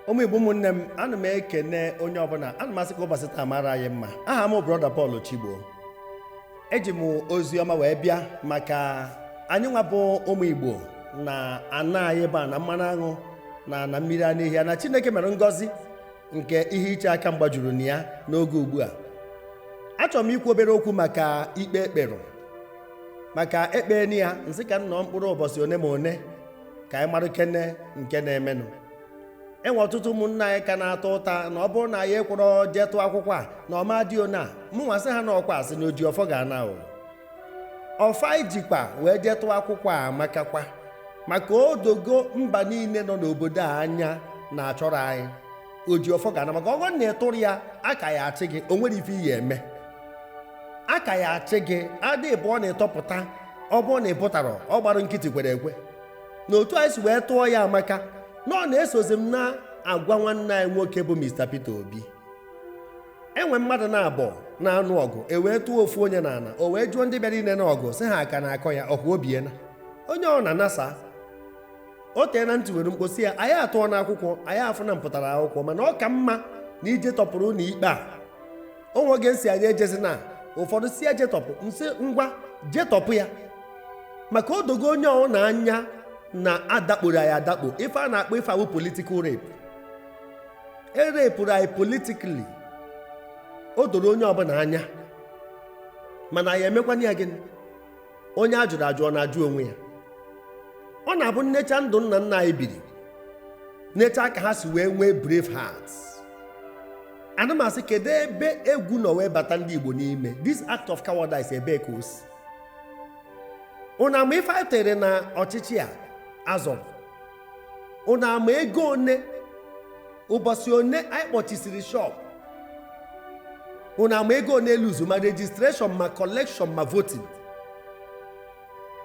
Ụmụ Igbo, ụmụnne m, ana m ekene onye ọbụla. Ana m asị ka ụbọchị taa mara anyị mma. Aha m Brother Paul Chigbo. Eji m ozi ọma wee bịa maka anyị nwa bụ ụmụ Igbo na ana anyị ebe a na mmanụ aṅụ na mmiri ara ehi na Chineke mere ngọzi nke ihe iche aka mgba juru na ya n'oge ugbu a. Achọrọ m ikwu obere okwu maka ikpe ekperụ, maka ekpe ya nsị ka m nọ mkpụrụ ụbọchị one ma one ka anyị mara kene nke na-emenụ. Enwe ọtụtụ ụmụnne anyị ka na-ata ụta na ọ bụrụ na anyị ekwọrọ jee tụọ akwụkwọ a na ọma dị ona mụnwa sị ha na ọkwa asị na oji ọfọ ga-ana o ọfọ anyị jikwa wee jee tụọ akwụkwọ a amakakwa, maka odogo mba niile nọ n'obodo a anya na-achọrọ anyị oji ọfọ ga-ana, maka ọgọ na ịtụrụ ya aka ya achị gị, o nwere ife iyi eme aka ya achị gị adị bụ ọ na-etọpụta. Ọ bụrụ na ị pụtara, ọ gbara nkịtị kwere ekwe na otu anyị si wee tụọ ya amaka na ọ na-esozi m na-agwa nwanne anyị nwoke bụ Mr. Peter Obi. Enwe mmadụ na-abọ na-anụ ọgụ, e wee tụọ ofu onye n'ala, o wee jụọ ndị bịara ine n'ọgụ sị ha aka na-akọ ya ọkwa obiena onye ọ na-anasa o tee na ntị were mkposi ya. Anyị atụọ n'akwụkwọ, anyị afụ na mpụtara akwụkwọ, mana ọ ka mma na ije tọpụrụ na ikpe a. Onwe oge nsi anyị ejezi na ụfọdụ si ejetọpụ nsị ngwa jetọpụ ya, maka odogo onye ọ na-anya na adakporo anyị adakpo. Ife a na-akpọ ife awụ political rape, erepụrụ anyị politically, o doro onye ọbụla anya. Mana anyị emekwana ya gịnị? Onye a jụrụ ajụ ọ na-ajụ onwe ya. Ọ na-abụ nnecha ndụ nna nna anyị biri, necha ka ha si wee nwee brave hearts. Ana m asị, kedu ebe egwu nọ wee bata ndị Igbo n'ime this act of cowardice? Ebee ka o si? Unu ama ife anyị tere na ọchịchị a azọrọ? Unu ama ego one ụbọchị one anyị kpọchisiri shop? Unu ama ego one eluzu ma registration, ma collection, ma voting,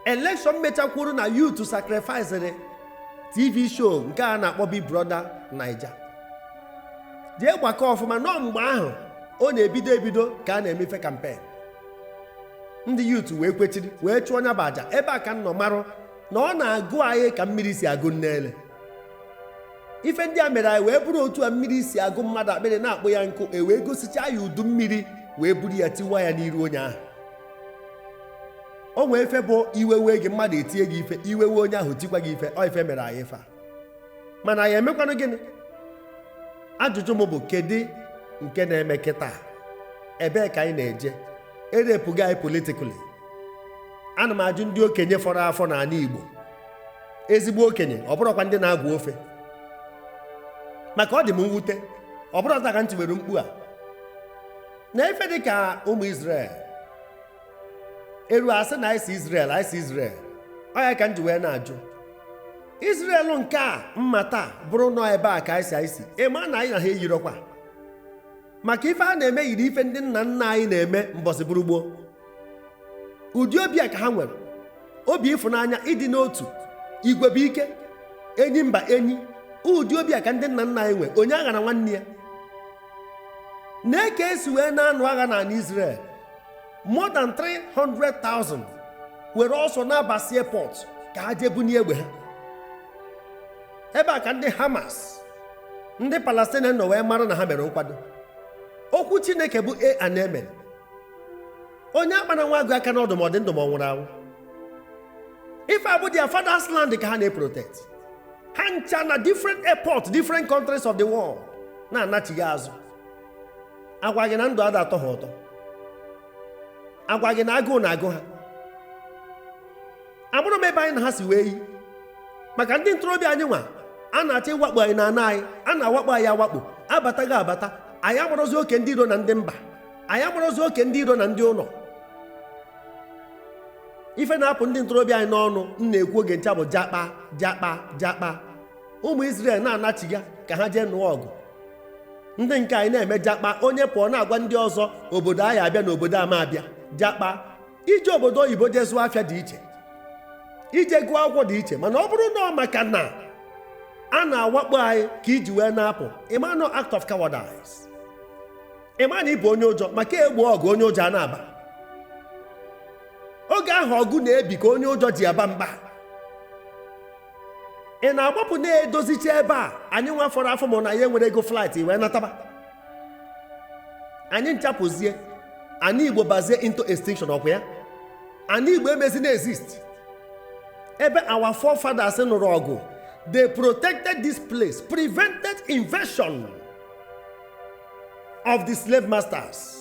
election mechakwuru na youth sacrificere TV show nke a na-akpọ Big Brother Naija? Jee gbakọ ọfụma nọ mgbe ahụ ọ na-ebido ebido ka a na-emefe campaign, ndị youth wee kwechiri wee chụọ nya bụ aja. Ebe a ka m nọ marụ na ọ na-agụ anyị ka mmiri si agụ nnele. Ife ndị a mere anyị wee bụrụ otu a mmiri si agụ mmadụ, akpịrị na-akpụ ya nkụ, e wee gosicha ya udu mmiri wee buru ya tiwa ya n'iru onye ahụ. O nwee ife bụ iwe wee gị, mmadụ etie gị ife, iwe wee onye ahụ tikwa gị ife. Ọ ife mere anyị ife a, mana anyị emekwanụ gịnị? Ajụjụ m bụ, kedu nke na-eme kịta? Ebee ka anyị na-eje? Erepụgo anyị politically. Ana m ajụ ndị okenye fọrọ afọ n'ala Igbo, ezigbo okenye, ọ bụrụkwa ndị na-agwa ofe, maka ọ dị m mwute, ọ bụrụ ọta ka ntị were mkpu a na ife dị ka ụmụ Israel eru asị na anyị si Israel, anyị si Israel. Ọ ya ka m ji wee na-ajụ, Israel nke a mma taa bụrụ nọ ebe a ka anyị si ịma na anyị na ha eyirọkwa, maka ife a na-eme yiri ife ndị nna nna anyị na-eme mbọsị bụrụ gboo. Ụdị obi a ka ha nwere, obi ịfụnanya, ịdị n'otu, igwe bụ ike, enyi mba enyi. Ụdị obi a ka ndị nna nna anyị nwe. Onye agha na nwanne ya na-eke esi wee na-anụ agha n'ala Israel, more than 300,000 were ọsọ na-abasi airport ka ha jee bunye egbe ha. Ebe a ka ndị Hamas, ndị Palestine nọ wee mara na ha mere nkwado. Okwu Chineke bụ a and amen. Onye akpana nwa agụ aka n'ọdụ, ma ọ dị ndụ ma ọ nwụrụ anwụ. Ife abụ their father's land ka ha na-eprotect. Ha ncha na different airport, different countries of the world na-anachighị azụ. Agwa gị na ndụ ada atọ ha ụtọ, agwa gị na agụụ na-agụ ha. Amụrụ m ebe anyị na ha si wee yi, maka ndị ntorobịa anyị nwa a na-achọ ịwakpo anyị na ana anyị. A na-awakpo anyị awakpo, abataghị abata. Anyị amarozi oke ndị iro na ndị mba, anyị amarozi oke ndị iro na ndị ụlọ. Ife na-apụ ndị ntorobịa anyị n'ọnụ m na-ekwu oge ncha bụ jakpa, jakpa, jakpa. Ụmụ Israel na-anachiga ka ha jee nụọ ọgụ, ndị nke anyị na-eme jakpa. Onye pụọ na-agwa ndị ọzọ obodo anyị abịa na obodo ama abịa jakpa. Ije obodo oyibo jee zụọ afịa dị iche, ije gụọ akwụkwọ dị iche, mana ọ bụrụ na ọ maka na a na-awakpo anyị ka iji wee na-apụ, ịma no act of cowardice, ịma na ịbụ onye ụjọ, maka egbo ọgụ onye ụjọ a na-aba. Oge ahụ ọgụ na-ebi ka onye ụjọ ji aba mba. Ị na-agbapụ na-edozicha ebe a anyị nwa fọrọ afọ, ma na ya enwere ego flight wee nataba. Anyị nchapụzie, anyị Igbo bazie into extinction. Ọkwa ya, anyị Igbo emezi na exist. Ebe our forefathers nụrụ ọgụ, they protected this place, prevented invasion of the slave masters.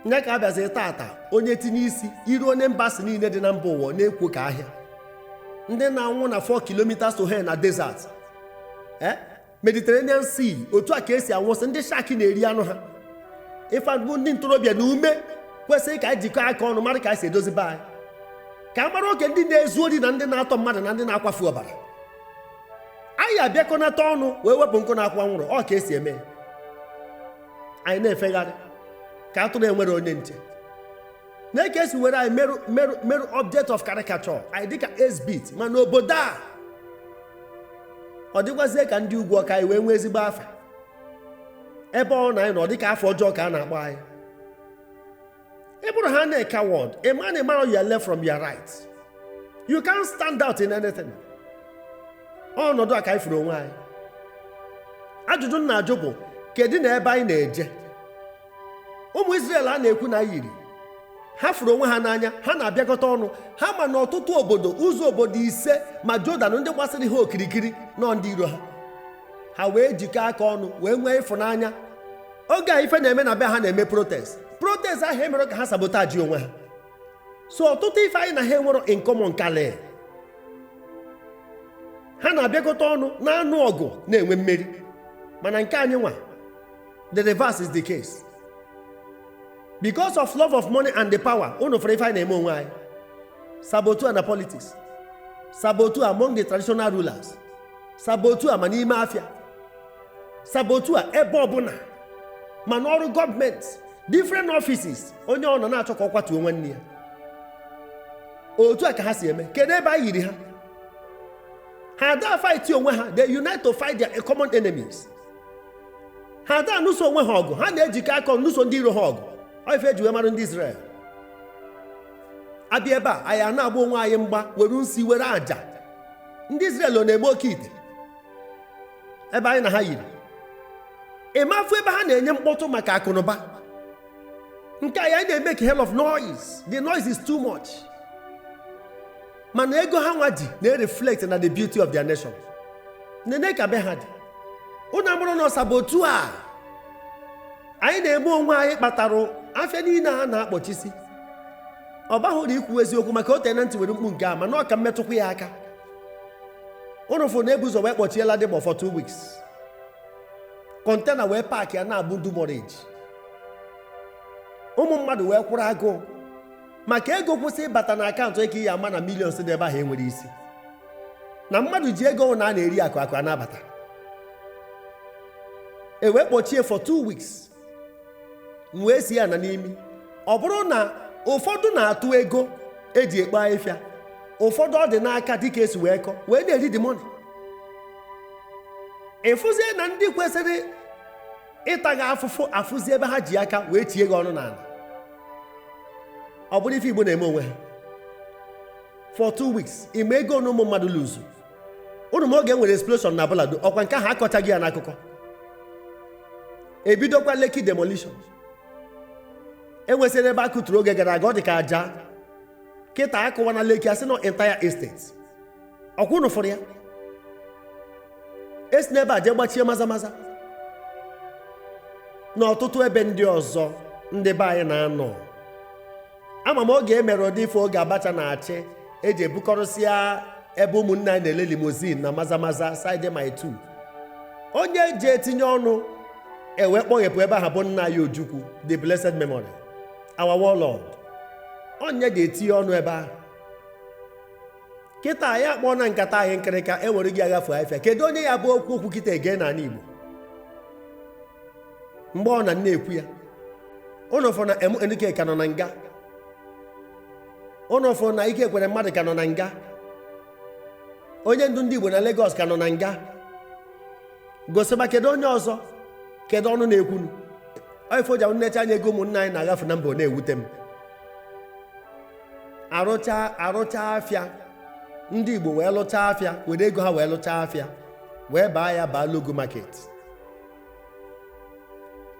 Nye ka abịazi tata, onye tinye isi iru onye mba si niile dị na mba ụwa na-ekwo ka ahịa, ndị na-anwụ na 4 kilometers to here na desert, Mediterranean Sea. Otu a ka esi anwụsị ndị shark na-eri anụ ha. Ife bụ ndị ntorobịa na ume kwesịrị ka anyị jikọọ aka ọnụ, mara ka anyị si edozi be anyị, ka a mara oke ndị na-ezu ori na ndị na-atọ mmadụ na ndị na-akwafu ọbara. Anyị abịakọnata ọnụ wee wepụ nkụ na-akwụ anwụrụ. Ọ ka esi eme. Anyị na-efegharị ka atụrụ enwere onye nche, na-eke esi were anyị merụ merụ merụ object of caricature anyị dịka exhibit. Mana obodo a, ọ dịkwazie ka ndị ugwu ọka anyị wee nwee ezigbo afa. Ebe ọ na anyị nọ dịka afọ ọjọọ ka a na-akpọ anyị. Ị bụrụ ha na coward, a man, a man, your left from your right, you can't stand out in anything. Ọnọdụ a ka anyị furu onwe anyị. Ajụjụ m na-ajụ bụ, kedu na ebe anyị na-eje? Ụmụ Israel a na-ekwu na yiri ha furu onwe ha n'anya, ha na-abịakọta ọnụ. Ha ma na ọtụtụ obodo, ụzọ obodo ise ma Jordan, ndị gbasịrị ha okirikiri nọ ndị iro ha. Ha wee jikọọ aka ọnụ wee nwee ịfụnanya. Oge a ife na-eme na be ha, na-eme protest. Protest ahụ emere ka ha sabotage onwe ha. So ọtụtụ ife anyị na ha enwero in common kalị. Ha na-abịakọta ọnụ na-anụ ọgụ, na-enwe mmeri. Mana nke anyị nwa, the reverse is the case. Because of love of money and the power, unu fere ife anyị na-eme onwe anyị. Saboteur na politics, saboteur among the traditional rulers, saboteur ma n'ime afịa, saboteur ebe ọbụla, ma n'ọrụ gọọmenti, different offices. Onye ọ nọ na-achọ ka ọ kwatuo nwanne ya. Otu a ka ha si eme. Kedu ebe anyị yiri ha? Ha ada fight onwe ha. They unite to fight their common enemies. Ha ada anụso onwe ha ọgụ, ha na-ejikọ aka nụso ndị iro ha ọgụ. Ọ ife eji wee mara ndị Israel. Abịa ebe a, anyị a na-agba onwe anyị mgba, were nsi, were aja. Ndị Israel ọ na-eme oke ite ebe anyị na ha yiri ịmafụ ebe ha na-enye mkpọtụ maka akụnụba nke anyị na-eme hell of noise. The noise is too much. Mana ego ha nwa ji na-reflect na the beauty of their nation. Nene ka be ha dị. Unu amụrụ na ọsaba otu a anyị na-eme onwe anyị kpatara afịa niile a na-akpọchisi. Ọ baghị ikwu eziokwu maka o tee na ntị were mkpu nke a, mana ọ ka mmetụkwa ya aka. Unu fụrụ na ebuzo wee kpọchiela dịgbọ for 2 weeks, container wee park ya na-abụ demurrage. Ụmụ mmadụ wee kwụrụ agụụ maka ego kwụsị ịbata na akaụntụ. Eke ya ama na millions dị ebe ahụ enwere isi na mmadụ ji ego na a na-eri akụ akụ a na-abata. E wee kpọchie for 2 weeks. M wee si ya na n'imi. Ọ bụrụ na ụfọdụ na-atụ ego eji ekpo ahịfịa, ụfọdụ ọ dị n'aka dịka esi wee kọ wee na-eri the money. Ịfụzie na ndị kwesịrị ịta gị afụfụ afụzi ebe ha ji aka wee tie gị ọnụ n'ala. Ọ bụrụ ife Igbo na-eme onwe ha for 2 weeks, ime ego na ụmụ mmadụ luzu unu. Ma oge e nwere explosion na Abalado, ọkwa nke ahụ akọchaghị ya n'akụkọ. Ebidokwa Lekki demolition. Enwesịrị ebe a kụturu oge gara aga, ọ dị ka aja kịta akụwa na Lekki, asị nọ entire estate. Ọkwa unu fụrụ ya, esi n'ebe a jee gbachie maza maza n'ọtụtụ ebe ndị ọzọ ndị be anyị na-anọ. Ama m oge e mere ụdị ife oge Abacha na-achị, eji ebukọrọsịa ebe ụmụnne anyị na-ele limousine na maza maza side Mile 2. Onye ji etinye ọnụ ewee kpọghepụ ebe ahụ bụ nna ya Ojukwu, the blessed memory, our warlord. Onye ga-etinye ọnụ ebe ahụ kịta ya akpọọ na nkata anyị nkịrịka enwere gị aghafu afịa. Kedu onye ya bụ okwu okwu kịta ege n'ala Igbo mgbe ọ na na-ekwu ya? Ụnụ fụ na MNK ka nọ na nga. Ụnụ fụ na Ike Kwere Mmadụ ka nọ na nga. Onye ndu ndị Igbo na Lagos ka nọ na nga. Gosịba kedu onye ọzọ, kedu ọnụ na-ekwunu oife oji nnecha anya. Ego ụmụnne anyị na-agafe na mba na-ewute m. Arụcha arụcha afịa. Ndị Igbo wee lụchaa afịa, were ego ha wee lụchaa afịa, wee baa ya baa logo market,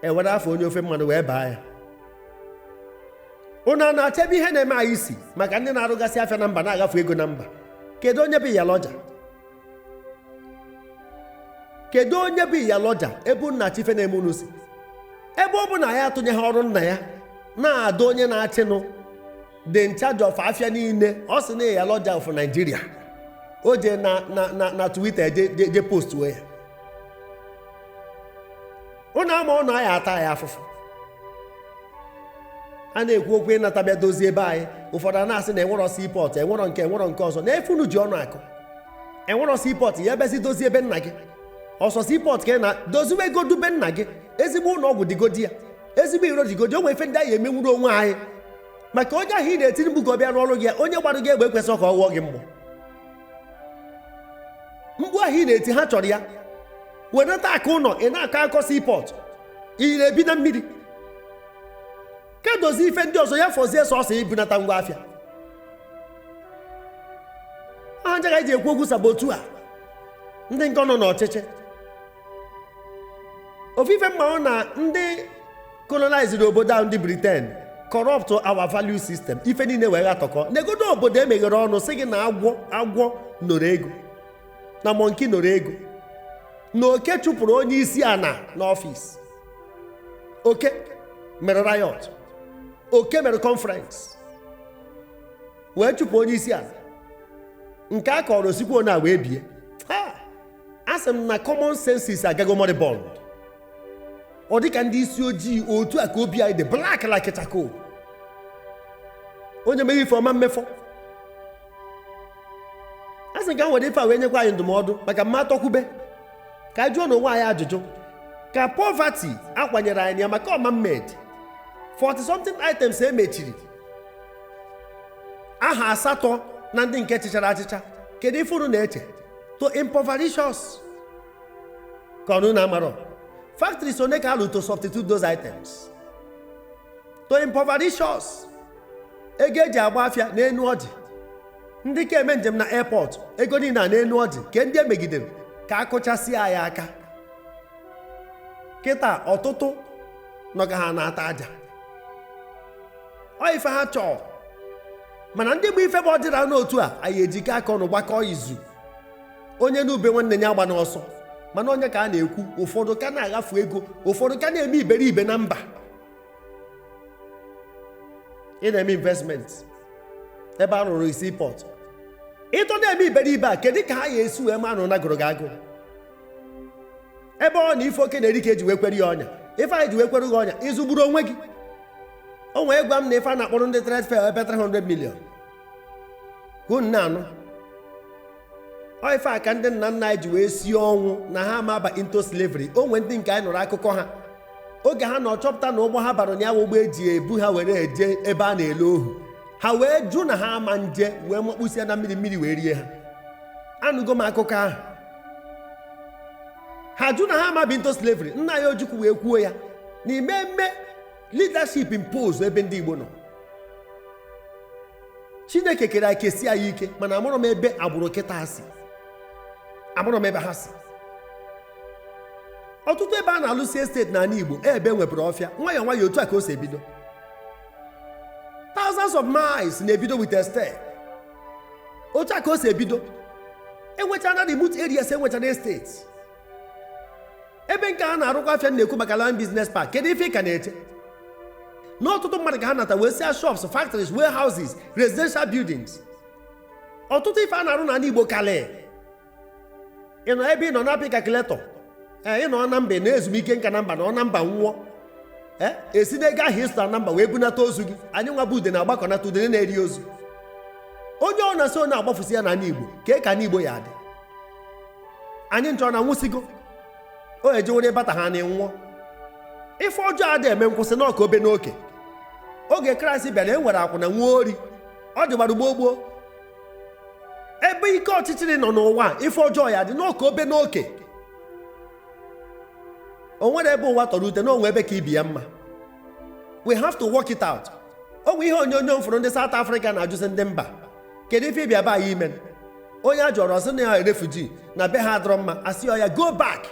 ewere afọ onye ofe mmanụ wee baa ya. Unu a na-achebe ihe na-eme anyị isi maka ndị na-arụgasị afịa na mba na-agafu ego na mba. Kedu onye bụ Iyaloja? Kedu onye bụ Iyaloja? Ebe unu na-achọ ife na-eme unu si ebe ọ bụ na ya atụnye ha ọrụ nna ya na-adọ onye na-achịnụ dị in charge of afịa niile. Ọ sị na Iyaloja of Nigeria, o jee na Twitter je post wee ya. Unu ama ọ na ya ata ya afụfụ. A na-ekwu okwu ịnata bịa dozie ebe anyị. Ụfọdụ a na-asị na enwerọ seaport, enwerọ nke, enwerọ nke ọzọ. Na efe unu ji ọnụ akụ enwerọ seaport, ya ebezi dozie ebe nna gị ọsọ. Seaport ka ị na doziwe ego dube nna gị. Ezigbo ụlọ ọgwụ dịgodi ya, ezigbo iro dịgodi. O nwee ife ndị anyị emenwuru onwe anyị maka onye ahụ ị na-etiri mgbu ka ọ bịa rụọ ọrụ gị ya. Onye gbara gị egbe ekwesịghị ka ọ ghụọ gị mgbọ. Mgbu ahụ ị na-eti, ha chọrọ ya. Wenata akụ ụlọ ị na-akọ akọ seaport, ị na-ebi na mmiri ka dozie ife ndị ọzọ ya fọzie sọsọ ibunata ngwa afịa. Aha nje ka anyị ji ekwu okwu saboteur a, ndị nke nọ n'ọchịchị. Ofufe mmanwụ na ndị colonized obodo ahụ, ndị Britain, corrupt our value system. Ife niile wee ghatọkọ. Negodo obodo emeghere ọnụ sị gị na agwọ agwọ nọrọ ego, na monkey nọrọ ego, na oke chụpụrụ onye isi ana n'ọfịs. Oke mere riot, oke mere conference wee chụpụ onye isi ala. Nke a kọrọ osikwu onye a wee bie ha. A sị m na common senses agago moribund. Ọ dịka ndị isi ojii otu a ka obi anyị dị black like charcoal. Onye mere ife ọma mmefọ, a sị ka m were ife a wee nyekwa anyị ndụmọdụ maka mma atọkwube ka anyị jụọ n'onwe anyị ajụjụ ka poverty akwanyere anyị ya maka ọma mmed 40 something items emechiri aha asatọ na ndị nke chịchara achịcha. Kedu ife unu na-eche to impoverish us ka ọnụ na amarọ factories one ka alụ to substitute those items to impoverish us? Ego eji agba afịa n'enu ọjị, ndị ka eme njem na airport, ego niile a n'enu ọjị ke ndị emegidere ka akụchasịa ya aka. Kịta ọtụtụ nọ ka ha na-ata aja ọ ife ha chọọ. Mana ndị bụ ife bụ ọdịra n'otu a, anyị ejikọ aka ọnụ gbakọọ izu. Onye n'ube nwanne ya agba n'ọsọ. Mana onye ka a na-ekwu, ụfọdụ ka na-aghafu ego, ụfọdụ ka na-eme iberibe na mba. Ị na-eme investment ebe a rụrụ seaport, ịtọ na-eme iberibe a, kedu ka ha ga-esi wee ma na gụrụ gị agụụ? Ebe ọ na ife oke na-eri ka eji wee kwere ya ọnya. Ife anyị ji wee kwere gị ọnya, ịzụgburu onwe gị. O nwee gwa m na ife a na-akpọrọ ndị trade fair ebe 300 million ka unu na-anụ. Ọ ife a ka ndị nna nna anyị ji wee sie ọnwụ na ha ama aba into slavery. O nwee ndị nke anyị nụrụ akụkọ ha oge ha nọ chọpụta na ụgbọ ha bara na ya, ụgbọ eji ebu ha were eje ebe a na-ele ohu, ha wee jụ na ha ama nje, wee makpusie na mmiri, mmiri wee rie ha. Anụgo m akụkọ ahụ. Ha jụ na ha ama bi into slavery. Nna ya Ojukwu wee kwuo ya n'ime mme leadership impose ebe ndị Igbo nọ. Chineke kere anyị, kesi anyị ike, mana amụrụ m ebe agbụrụ kịta si, amụrụ m ebe ha si. Ọtụtụ ebe a na-alụsi estate n'ala Igbo, ebe e nwepụrụ ọfịa nwayọọ nwayọọ. Otu a ka o si ebido. Thousands of miles na-ebido with a step. Otu a ka o si ebido. Enwechana remote areas, enwechana estate ebe nke a na-arụkwa afịa. Na-ekwu maka Land Business Park, kedu ife ị ka na-eche? N'ọtụtụ mmadụ ka ha nata wee sia shops, factories, warehouses, residential buildings. Ọtụtụ ife a na-arụ n'ala Igbo kalị. Ị nọ ebe ị nọ na-apị calculator. Ee, ị nọ na mba na ezumike nka na mba na ọ na mba nwụọ, ee, esi n'ego ahụ ịzụtara na mba wee bunata ozu gị. Anyị nwa bụ ude na-agbakọnata udene na-eri ozu. Onye ọ na-asị onye agbafusi ya n'ala Igbo, kee ka ala Igbo ya adị? Anyị nchọ na nwụsịgo o ejewere bata ha na nwụọ. Ife ọjọọ adị eme nkwụsị n'ọka obe n'oke. Oge Kraịst bịara, e nwere akwụna nwa ori. Ọ dịgbara gboo gboo. Ebe ike ọchịchịrị nọ n'ụwa, ife ọjọọ ya dị n'ọka obe n'oke. O nwere ebe ụwa tọrọ ute na onwe ebe ka ibi ya mma. We have to work it out. O nwe ihe onyonyo m fụrụ, ndị South Africa na-ajụzi ndị mba, kedu ife ịbịa be anyị ime? Onye a jụrụ ọsị na ya refugee na be ha adọrọ mma, asị ya go back.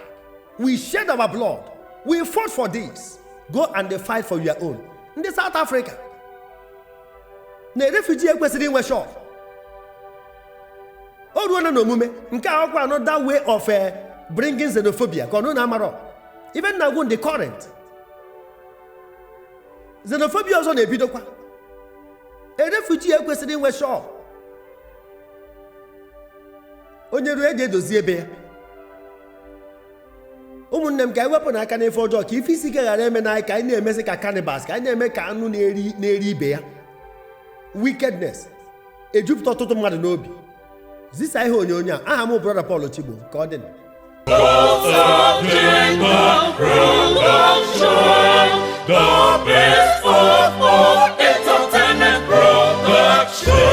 We shed our blood, we fought for this, go and fight for your own. Ndị South Africa na refugee ekwesịrị inwe shop. O ruola n'omume nke a, ọkwa another way of bringing xenophobia ka ọnụ na-amarọ. Even na agwụ the current xenophobia ọzọ na-ebidokwa. A refugee ekwesịrị inwe shop. Onye ruo eji edozi ebe ya. Ụmụnne m, ka anyị wepụ n'aka n'ife ọjọọ, ka ife isi ike ghara eme n'anyị, ka anyị na-emezi ka cannibals, ka anyị na-eme ka anụ na-eri na-eri ibe ya. Wickedness ejupụta ọtụtụ mmadụ n'obi. Zisa ihe onyonyo a. Aha m Brother Paul Chigbo. Ka ọ dị. The best of all entertainment production.